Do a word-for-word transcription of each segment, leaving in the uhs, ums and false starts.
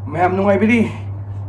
ꯃꯌꯥꯝ ꯅꯨꯡꯉꯥꯏꯕꯤꯔꯤ?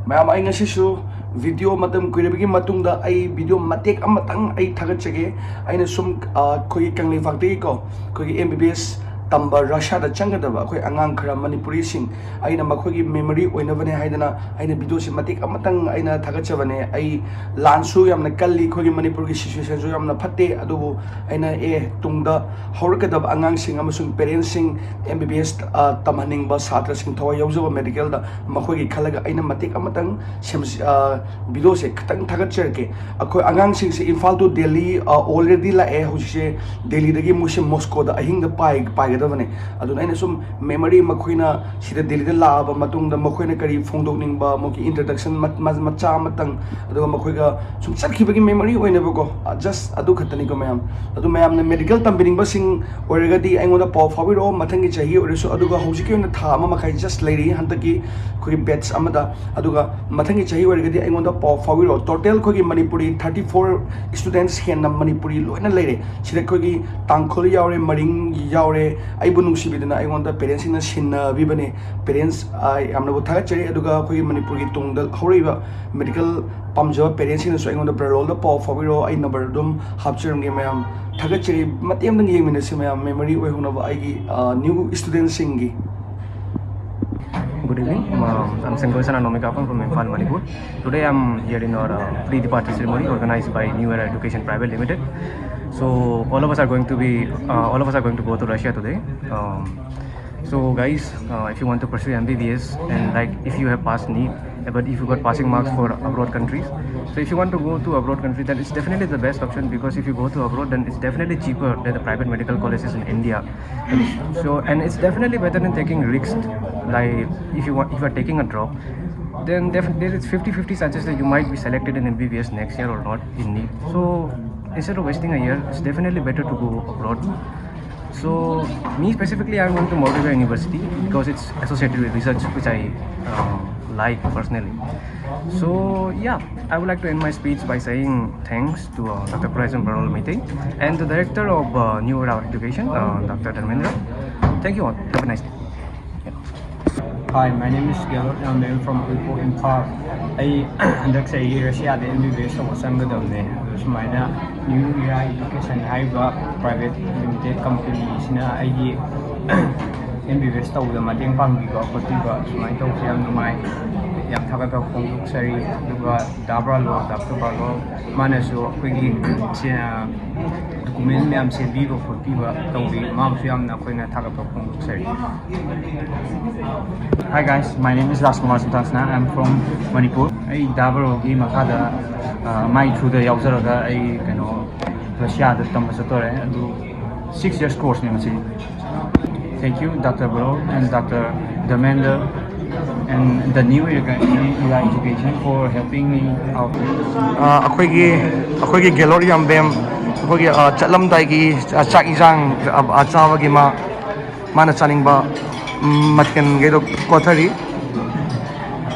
ꯃꯌꯥꯝ, ꯑꯩ ꯉꯁꯤꯁꯨ video ꯃꯇꯝ ꯀꯨꯏꯔꯕꯒꯤ ꯃꯇꯨꯡꯗ ꯑꯩ video ꯃꯇꯦꯛ ꯑꯃꯇꯪ ꯑꯩ ꯊꯥꯒꯠꯆꯒꯦ꯫ ꯑꯩꯅ ꯁꯨꯝ, ꯑ, ꯑꯩꯈꯣꯏꯒꯤ ꯀꯪꯂꯩꯄꯥꯛꯇꯒꯤꯀꯣ, ꯑꯩꯈꯣꯏꯒꯤ M B B S ꯇꯝꯕ ꯔꯁꯤꯌꯥꯗ ꯆꯪꯒꯗꯕ ꯑꯩꯈꯣꯏ ꯑꯉꯥꯡ ꯈꯔ ꯃꯅꯤꯄꯨꯔꯤꯁꯤꯡ, ꯑꯩꯅ ꯃꯈꯣꯏꯒꯤ memory ꯑꯣꯏꯅꯕꯅꯦ ꯍꯥꯏꯗꯅ ꯑꯩꯅ videoꯁꯦ ꯃꯇꯦꯛ ꯑꯃꯇꯪ ꯑꯩꯅ ꯊꯥꯒꯠꯆꯕꯅꯦ꯫ ꯑꯩ ꯂꯥꯟꯁꯨ ꯌꯥꯝꯅ ꯀꯜꯂꯤ, ꯑꯩꯈꯣꯏꯒꯤ ꯃꯅꯤꯄꯨꯔꯒꯤ situationꯁꯨ ꯌꯥꯝꯅ ꯐꯠꯇꯦ, ꯑꯗꯨꯕꯨ ꯑꯩꯅ, ꯑꯦ, ꯇꯨꯡꯗ ꯍꯧꯔꯛꯀꯗꯕ ꯑꯉꯥꯡꯁꯤꯡ ꯑꯃꯁꯨꯡ parentsꯁꯤꯡ, M B B S, ꯑ, ꯇꯝꯍꯟꯅꯤꯡꯕ ꯁꯥꯇ꯭ꯔꯁꯤꯡ ꯊꯋꯥꯏ ꯌꯥꯎꯖꯕ medicalꯗ, ꯃꯈꯣꯏꯒꯤ ꯈꯜꯂꯒ ꯑꯩꯅ ꯃꯇꯦꯛ ꯑꯃꯇꯪ ꯁꯦꯝ-, ꯑ, videoꯁꯦ ꯈꯤꯇꯪ ꯊꯥꯒꯠꯆꯔꯛꯀꯦ꯫ ꯑꯩꯈꯣꯏ ꯑꯉꯥꯡꯁꯤꯡꯁꯦ ꯏꯝꯐꯥꯜ to ꯗꯦꯜꯂꯤ, ꯑ, already ꯂꯥꯛꯑꯦ꯫ ꯍꯧꯖꯤꯛꯁꯦ ꯗꯦꯜꯂꯤꯗꯒꯤ ꯃꯣꯏꯁꯦ ꯃꯣꯁꯀꯣꯗ ꯑꯍꯤꯡꯗ ꯄꯥꯏ-, ꯄꯥꯏꯒꯗꯕꯅꯦ꯫ ꯑꯗꯨꯅ ꯑꯩꯅ ꯁꯨꯝ memory, ꯃꯈꯣꯏꯅ ꯁꯤꯗ ꯗꯦꯜꯂꯤꯗ ꯂꯥꯛꯑꯕ ꯃꯇꯨꯡꯗ ꯃꯈꯣꯏꯅ ꯀꯔꯤ ꯐꯣꯡꯗꯣꯛꯅꯤꯡꯕ, ꯃꯈꯣꯏꯒꯤ introduction ꯃ-, ꯃ-, ꯃꯆꯥ ꯑꯃꯇꯪ, ꯑꯗꯨꯒ ꯃꯈꯣꯏꯒ ꯁꯨꯝ ꯆꯠꯈꯤꯕꯒꯤ memory ꯑꯣꯏꯅꯕꯀꯣ, just ꯑꯗꯨ ꯈꯛꯇꯅꯤꯀꯣ ꯃꯌꯥꯝ꯫ ꯑꯗꯨ ꯃꯌꯥꯝꯅ medical ꯇꯝꯕꯤꯅꯤꯡꯕꯁꯤꯡ ꯑꯣꯏꯔꯒꯗꯤ ꯑꯩꯉꯣꯟꯗ ꯄꯥꯎ ꯐꯥꯎꯕꯤꯔꯛꯑꯣ, ꯃꯊꯪꯒꯤ ꯆꯍꯤ ꯑꯣꯏꯔꯁꯨ꯫ ꯑꯗꯨꯒ ꯍꯧꯖꯤꯛꯀꯤ ꯑꯣꯏꯅ ꯊꯥ ꯑꯃ ꯃꯈꯥꯏ just ꯂꯩꯔꯤ ꯍꯟꯗꯛꯀꯤ ꯑꯩꯈꯣꯏꯒꯤ batch ꯑꯃꯗ꯫ ꯑꯗꯨꯒ ꯃꯊꯪꯒꯤ ꯆꯍꯤ ꯑꯣꯏꯔꯒꯗꯤ ꯑꯩꯉꯣꯟꯗ ꯄꯥꯎ ꯐꯥꯎꯕꯤꯔꯛꯑꯣ꯫ Total ꯑꯩꯈꯣꯏꯒꯤ ꯃꯅꯤꯄꯨꯔꯤ thirty four students ꯍꯦꯟꯅ ꯃꯅꯤꯄꯨꯔꯤ ꯂꯣꯏꯅ ꯂꯩꯔꯦ꯫ ꯁꯤꯗ ꯑꯩꯈꯣꯏꯒꯤ ꯇꯥꯡꯈꯨꯜ ꯌꯥꯎꯔꯦ, ꯃꯔꯤꯡ ꯌꯥꯎꯔꯦ꯫ ꯑꯩꯕꯨ ꯅꯨꯡꯁꯤꯕꯤꯗꯅ ꯑꯩꯉꯣꯟꯗ parentsꯁꯤꯡꯅ ꯁꯤꯟꯅꯕꯤꯕꯅꯦ꯫ Parents, ꯑ, ꯌꯥꯝꯅꯕꯨ ꯊꯥꯒꯠꯆꯔꯤ꯫ ꯑꯗꯨꯒ ꯑꯩꯈꯣꯏꯒꯤ ꯃꯅꯤꯄꯨꯔꯒꯤ ꯇꯨꯡꯗ ꯍꯧꯔꯛꯏꯕ medical ꯄꯥꯝꯖꯕ parentsꯁꯤꯡꯅꯁꯨ ꯑꯩꯉꯣꯟꯗ parallelꯗ ꯄꯥꯎ ꯐꯥꯎꯕꯤꯔꯛꯑꯣ, ꯑꯩ number ꯑꯗꯨꯝ ꯍꯥꯞꯆꯔꯝꯒꯦ ꯃꯌꯥꯝ꯫ ꯊꯥꯒꯠꯆꯔꯤ, ꯃꯇꯦꯛ ꯑꯃꯇꯪ ꯌꯦꯡꯃꯤꯟꯅꯁꯤ ꯃꯌꯥꯝ, memory ꯑꯣꯏꯍꯧꯅꯕ ꯑꯩꯒꯤ, ꯑ, new studentꯁꯤꯡꯒꯤ꯫ Good evening. Um, I'm Singhoisan Anomikapan from Imphal, Manipur. Today I'm here in our uh, pre-departure ceremony organized by New Era Education Private Limited. So all of us are going to be, uh, all of us are going to go to Russia today. Um, so guys, uh, if you want to pursue M B B S and, like, if you have passed NEET, but if you got passing marks for abroad countries, so if you want to go to abroad country, then it's definitely the best option, because if you go to abroad, then it's definitely cheaper than the private medical colleges in India. So, and it's definitely better than taking risks. Like, if you want, if you are taking a drop, then def- there is fifty fifty chances that you might be selected in M B B S next year or not in NEET. So instead of wasting a year, it's definitely better to go abroad. So me specifically, I'm going to Moldova University because it's associated with research, which I uh, like personally. So yeah, I would like to end my speech by saying thanks to uh, Doctor Puraishan Barol Meitei and the director of uh, New Era Education, uh, Doctor Dharmendra. Thank you all. Have a nice day. Yeah. Hi, my name is Gellot and I'm from Uipo, Imphal. ꯑꯩ ꯍꯟꯗꯛ ꯆꯍꯤ ꯔꯁꯤꯌꯥꯗ M B B S ꯇꯧꯕ ꯆꯪꯒꯗꯕꯅꯦ꯫ ꯑꯗꯣ ꯁꯨꯃꯥꯏꯅ New Era Education ꯍꯥꯏꯔꯤꯕ private limited company ꯁꯤꯅ ꯑꯩꯒꯤ M B B S ꯇꯧꯕꯗ ꯃꯇꯦꯡ ꯄꯥꯡꯕꯤꯕ ꯈꯣꯠꯄꯤꯕ ꯁꯨꯃꯥꯏꯅ ꯇꯧꯕꯁꯦ ꯌꯥꯝ ꯅꯨꯡꯉꯥꯏ꯫ ꯌꯥꯝ ꯊꯥꯒꯠꯄ ꯐꯣꯡꯗꯣꯛꯆꯔꯤ꯫ ꯑꯗꯨꯒ ꯗꯥ ꯕ꯭ꯔꯥꯂꯣ, ꯗꯥꯛꯇꯔ ꯕ꯭ꯔꯥꯂꯣ, ꯃꯥꯅꯁꯨ ꯑꯩꯈꯣꯏꯒꯤ ꯁꯦ-, document ꯃꯌꯥꯝ ꯁꯦꯝꯕꯤꯕ ꯈꯣꯠꯄꯤꯕ ꯇꯧꯕꯤ, ꯃꯥꯕꯨꯁꯨ ꯌꯥꯝꯅ ꯑꯩꯈꯣꯏꯅ ꯊꯥꯒꯠꯄ ꯐꯣꯡꯗꯣꯛꯆꯔꯤ꯫ Hi guys, my name is Rajkumar Santhansana. I'm from Manipur. ꯑꯩ ꯗꯥ ꯕ꯭ꯔꯥꯂꯣꯒꯤ ꯃꯈꯥꯗ, ꯑ, ꯃꯥꯏ through ꯗ ꯌꯥꯎꯖꯔꯒ ꯑꯩ ꯀꯩꯅꯣ ꯔꯁꯤꯌꯥꯗ ꯇꯝꯕ ꯆꯠꯇꯣꯔꯦ꯫ ꯑꯗꯨ six years course ꯅꯦ ꯃꯁꯤ꯫ Thank you, Doctor Bro and Doctor Dharmendra and the New Era Education for helping me out. ꯑ, ꯑꯩꯈꯣꯏꯒꯤ, ꯑꯩꯈꯣꯏꯒꯤ ꯒꯦꯂꯣꯔꯤ ꯌꯥꯝꯕꯦꯝ, ꯑꯩꯈꯣꯏꯒꯤ, ꯑ, ꯆꯠꯂꯝꯗꯥꯏꯒꯤ, ꯑ, ꯆꯥꯛ ꯏꯟꯁꯥꯡ, ꯑ, ꯑ, ꯆꯥꯕꯒꯤ ꯃꯥ, ꯃꯥꯅ ꯆꯥꯅꯤꯡꯕ, ꯎꯝ, ꯃꯊꯦꯜꯈꯩꯗꯣ ꯀꯣꯊꯔꯤ꯫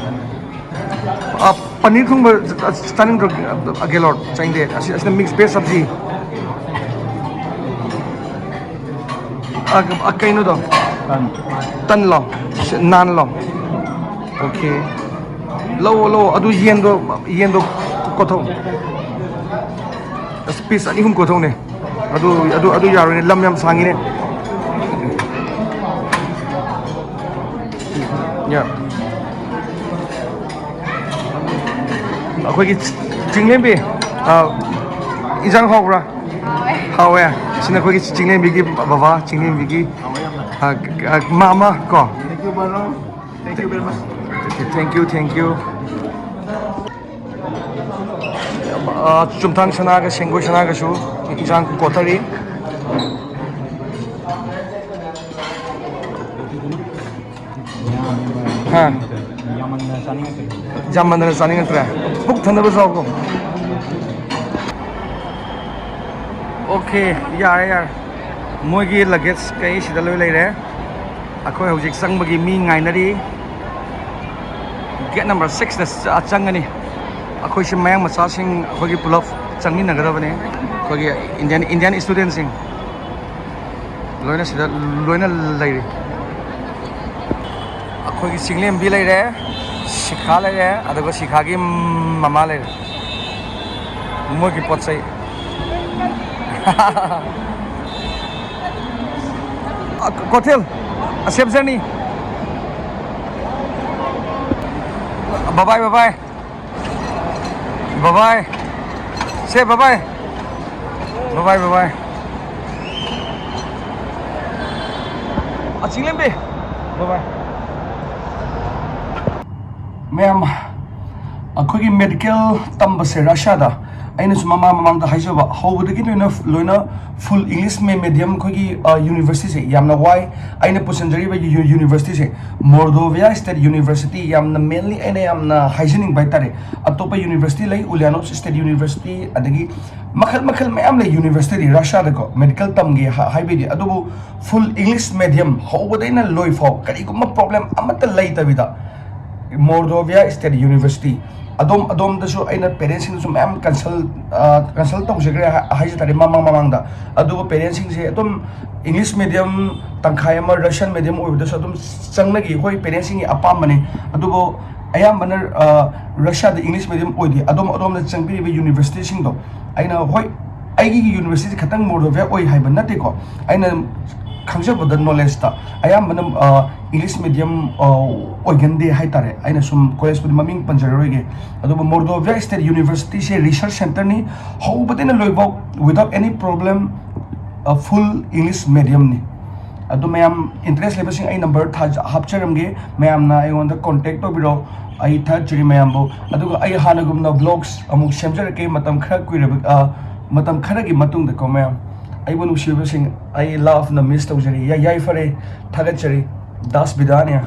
ꯑ, ꯄꯅꯤꯔ ꯊꯣꯡꯕ ꯆꯥꯅꯤꯡꯗ꯭ꯔꯣ? ꯑ, ꯒꯦꯂꯣꯔ ꯆꯥꯅꯤꯡꯗꯦ꯫ ꯑꯁꯤ, ꯑꯁꯤꯅ mix veg ꯁꯕꯖꯤ꯫ ꯑ, ꯑ, ꯀꯩꯅꯣꯗꯣ? ꯇꯟ꯫ ꯇꯟꯂꯣ? ꯁꯤ ꯅꯥꯟꯂꯣ? OK꯫ ꯂꯧꯑꯣ, ꯂꯧꯑꯣ꯫ ꯑꯗꯨ ꯌꯦꯟꯗꯣ, ꯌꯦꯟꯗꯣ ꯀꯣꯊꯧ꯫ ꯑꯁ, piece ꯑꯅꯤ ꯑꯍꯨꯝ ꯀꯣꯊꯧꯅꯦ꯫ ꯑꯗꯨ, ꯑꯗꯨ, ꯑꯗꯨ ꯌꯥꯔꯣꯏꯅꯦ, ꯂꯝ ꯌꯥꯝ ꯁꯥꯡꯉꯤꯅꯦ꯫ ꯌꯥ꯫ ꯑꯩꯈꯣꯏꯒꯤ ꯆꯤꯡꯂꯦꯝꯕꯤ, ꯑ, ꯏꯟꯖꯥꯡ ꯍꯥꯎꯕ꯭ꯔꯥ? ꯍꯥꯎꯋꯦ꯫ ꯍꯥꯎꯋꯦ꯫ ꯁꯤꯅ ꯑꯩꯈꯣꯏꯒꯤ ꯆꯤꯡꯂꯦꯝꯕꯤꯒꯤ ꯕꯕꯥ, ꯆꯤꯡꯂꯦꯝꯕꯤꯒꯤ, ꯑ, ꯑ, ꯃꯥꯃ ꯀꯣ꯫ Thank you, thank you꯫ ꯑ, ꯆꯨꯝꯊꯥꯡ ꯁꯅꯥꯒ ꯁꯦꯡꯒꯣꯏ ꯁꯅꯥꯒꯁꯨ ꯏꯟꯁꯥꯡ ꯀꯣꯊꯔꯤ꯫ ꯍꯥ? ꯌꯥꯝꯃꯟꯗꯅ ꯆꯥꯅꯤꯡꯉꯛꯇ꯭ꯔꯦ꯫ ꯄꯨꯛ ꯊꯟꯅꯕ ꯆꯥꯎꯀꯣ꯫ OK, ꯌꯥꯔꯦ, ꯌꯥꯔꯦ꯫ ꯃꯣꯏꯒꯤ luggage ꯀꯩ ꯁꯤꯗ ꯂꯣꯏ ꯂꯩꯔꯦ꯫ ꯑꯩꯈꯣꯏ ꯍꯧꯖꯤꯛ ꯆꯪꯕꯒꯤ ꯃꯤ ꯉꯥꯏꯅꯔꯤ꯫ Gate number six ꯇ ꯆ-, ꯆꯪꯒꯅꯤ꯫ ꯑꯩꯈꯣꯏꯁꯦ ꯃꯌꯥꯡ ꯃꯆꯥꯁꯤꯡ ꯑꯩꯈꯣꯏꯒꯤ ꯄꯨꯂꯞ ꯆꯪꯃꯤꯟꯅꯒꯗꯕꯅꯤ꯫ ꯑꯩꯈꯣꯏꯒꯤ Indian, Indian student ꯁꯤꯡ ꯂꯣꯏꯅ ꯁꯤꯗ ꯂꯣꯏꯅ ꯂꯩꯔꯤ꯫ ꯑꯩꯈꯣꯏꯒꯤ ꯆꯤꯡꯂꯦꯝꯕꯤ ꯂꯩꯔꯦ, ꯁꯤꯈꯥ ꯂꯩꯔꯦ, ꯑꯗꯨꯒ ꯁꯤꯈꯥꯒꯤ ꯃꯃꯥ ꯂꯩꯔꯦ꯫ ꯃꯣꯏꯒꯤ ꯄꯣꯠ ꯆꯩ꯫ ꯀꯣꯊꯤꯜ, ꯑꯁꯦꯞ ꯖꯔꯅꯤ꯫ ꯕꯕꯥꯏ, ꯕꯕꯥꯏ꯫ ꯕꯕꯥꯏ꯫ ꯁꯦ ꯕꯕꯥꯏ꯫ ꯕꯕꯥꯏ, ꯕꯕꯥꯏ꯫ ꯑ, ꯆꯤꯡꯂꯦꯝꯕꯤ꯫ ꯕꯕꯥꯏ꯫ ꯃꯌꯥꯝ, ꯑꯩꯈꯣꯏꯒꯤ ꯃꯦꯗꯤꯀꯦꯜ ꯇꯝꯕꯁꯦ ꯔꯁꯤꯌꯥꯗ, ꯑꯩꯅꯁꯨ ꯃꯃꯥꯡ ꯃꯃꯥꯡꯗ ꯍꯥꯏꯖꯕ, ꯍꯧꯕꯗꯒꯤ ꯂꯣꯏꯅ, ꯂꯣꯏꯅ ꯐꯨꯜ ꯏꯪꯂꯤꯁ ꯃꯦ-, ꯃꯦꯗꯤꯌꯝ ꯑꯩꯈꯣꯏꯒꯤ, ꯑ, ꯌꯨꯅꯤꯚꯔꯁꯤꯇꯤꯁꯦ ꯌꯥꯝꯅ ꯋꯥꯏ꯫ ꯑꯩꯅ ꯄꯨꯁꯤꯟꯖꯔꯤꯕ ꯌꯨ-, ꯌꯨꯅꯤꯚꯔꯁꯤꯇꯤꯁꯦ ꯃꯣꯔꯗꯣꯚꯤꯌꯥ ꯁ꯭ꯇꯦꯠ ꯌꯨꯅꯤꯚꯔꯁꯤꯇꯤ, ꯌꯥꯝꯅ ꯃꯦꯟꯂꯤ ꯑꯩꯅ ꯌꯥꯝꯅ ꯍꯥꯏꯖꯅꯤꯡꯕ ꯍꯥꯏꯇꯥꯔꯦ꯫ ꯑꯇꯣꯞꯄ ꯌꯨꯅꯤꯚꯔꯁꯤꯇꯤ ꯂꯩ, ꯎꯂꯤꯌꯥꯅꯣꯚ ꯁ꯭ꯇꯦꯠ ꯌꯨꯅꯤꯚꯔꯁꯤꯇꯤ, ꯑꯗꯒꯤ ꯃꯈꯜ ꯃꯈꯜ ꯃꯌꯥꯝ ꯂꯩ ꯌꯨꯅꯤꯚꯔꯁꯤꯇꯤꯗꯤ ꯔꯁꯤꯌꯥꯗꯀꯣ, ꯃꯦꯗꯤꯀꯦꯜ ꯇꯝꯒꯦ ꯍꯥ-, ꯍꯥꯏꯕꯩꯗꯤ꯫ ꯑꯗꯨꯕꯨ ꯐꯨꯜ ꯏꯪꯂꯤꯁ ꯃꯦꯗꯤꯌꯝ ꯍꯧꯕꯗꯩꯅ ꯂꯣꯏ ꯐꯥꯎ ꯀꯔꯤꯒꯨꯝꯕ ꯄ꯭ꯔꯣꯕ꯭ꯂꯦꯝ ꯑꯃꯠꯇ ꯂꯩꯇꯕꯤꯗ ꯃꯣꯔꯗꯣꯚꯤꯌꯥ ꯁ꯭ꯇꯦꯠ ꯌꯨꯅꯤꯚꯔꯁꯤꯇꯤ꯫ ꯑꯗꯣꯝ ꯑꯗꯣꯝꯗꯁꯨ ꯑꯩꯅ ꯄꯦꯔꯦꯟꯁꯁꯤꯡꯗꯁꯨ ꯃꯌꯥꯝ ꯀꯟꯁꯜ, ꯑ, ꯀꯟꯁꯜ ꯇꯧꯖꯈ꯭ꯔꯦ ꯍꯥ-, ꯍꯥꯏꯖ ꯇꯥꯔꯦ ꯃꯃꯥꯡ ꯃꯃꯥꯡꯗ꯫ ꯑꯗꯨꯕꯨ ꯄꯦꯔꯦꯟꯁꯁꯤꯡꯁꯦ ꯑꯗꯨꯝ ꯏꯪꯂꯤꯁ ꯃꯦꯗꯤꯌꯝ ꯇꯪꯈꯥꯏ ꯑꯃ ꯔꯁꯤꯌꯟ ꯃꯦꯗꯤꯌꯝ ꯑꯣꯏꯕꯗꯁꯨ ꯑꯗꯨꯝ ꯆꯪꯅꯈꯤ, ꯑꯩꯈꯣꯏ ꯄꯦꯔꯦꯟꯁꯁꯤꯡꯒꯤ ꯑꯄꯥꯝꯕꯅꯤ꯫ ꯑꯗꯨꯕꯨ ꯑꯌꯥꯝꯕꯅ, ꯑ, ꯔꯁꯤꯌꯥꯗ ꯏꯪꯂꯤꯁ ꯃꯦꯗꯤꯌꯝ ꯑꯣꯏꯗꯦ꯫ ꯑꯗꯣꯝ ꯑꯗꯣꯝꯗ ꯆꯪꯕꯤꯔꯤꯕ ꯌꯨꯅꯤꯚꯔꯁꯤꯇꯤꯁꯤꯡꯗꯣ ꯑꯩꯅ, ꯍꯣꯏ, ꯑꯩꯒꯤ ꯌꯨꯅꯤꯚꯔꯁꯤꯇꯤ ꯈꯛꯇꯪ ꯃꯣꯔꯗꯣꯚꯤꯌꯥ ꯑꯣꯏ ꯍꯥꯏꯕ ꯅꯠꯇꯦꯀꯣ꯫ ꯑꯩꯅ ꯈꯪꯖꯕꯗ, ꯅꯣꯂꯦꯖꯇ ꯑꯌꯥꯝꯕꯅ, ꯑ, ꯏꯪꯂꯤꯁ ꯃꯦꯗꯤꯌꯝ, ꯑ, ꯑꯣꯏꯒꯟꯗꯦ ꯍꯥꯏꯇꯥꯔꯦ꯫ ꯑꯩꯅ ꯁꯨꯝ ꯀꯣꯂꯦꯖꯄꯨꯗꯤ ꯃꯃꯤꯡ ꯄꯟꯖꯔꯔꯣꯏꯒꯦ꯫ ꯑꯗꯨꯕꯨ ꯃꯣꯔꯗꯣꯚꯤꯌꯥ ꯁ꯭ꯇꯦꯠ ꯌꯨꯅꯤꯚꯔꯁꯤꯇꯤꯁꯦ ꯔꯤꯁꯔꯁ ꯁꯦꯟꯇꯔꯅꯤ, ꯍꯧꯕꯗꯩꯅ ꯂꯣꯏꯐꯥꯎ without any problem, ꯑ, ꯐꯨꯜ ꯏꯪꯂꯤꯁ ꯃꯦꯗꯤꯌꯝꯅꯤ꯫ ꯑꯗꯨ ꯃꯌꯥꯝ ꯏꯟꯇꯔꯦꯁ ꯂꯩꯕꯁꯤꯡ ꯑꯩ ꯅꯝꯕꯔ ꯊꯥꯖ-, ꯍꯥꯞꯆꯔꯝꯒꯦ, ꯃꯌꯥꯝꯅ ꯑꯩꯉꯣꯟꯗ ꯀꯣꯟꯇꯦꯛ ꯇꯧꯕꯤꯔꯣ꯫ ꯑꯩ ꯊꯥꯒꯠꯆꯔꯤ ꯃꯌꯥꯝꯕꯨ꯫ ꯑꯗꯨꯒ ꯑꯩ ꯍꯥꯟꯅꯒꯨꯝꯅ ꯕ꯭ꯂꯣꯒꯁ ꯑꯃꯨꯛ ꯁꯦꯝꯖꯔꯛꯀꯦ, ꯃꯇꯝ ꯈꯔ ꯀꯨꯏꯔꯕ, ꯑ, ꯃꯇꯝ ꯈꯔꯒꯤ ꯃꯇꯨꯡꯗꯀꯣ ꯃꯌꯥꯝ꯫ ꯑꯩꯕꯨ ꯅꯨꯡꯁꯤꯕꯁꯤꯡ, ꯑꯩ ꯂꯥꯞꯅ ꯃꯤꯁ ꯇꯧꯖꯔꯤ꯫ ꯌꯥ-, ꯌꯥꯏꯐꯔꯦ, ꯊꯥꯒꯠꯆꯔꯤ꯫ ꯗꯥꯁ ꯕꯤꯗꯥꯅꯤꯌꯥ꯫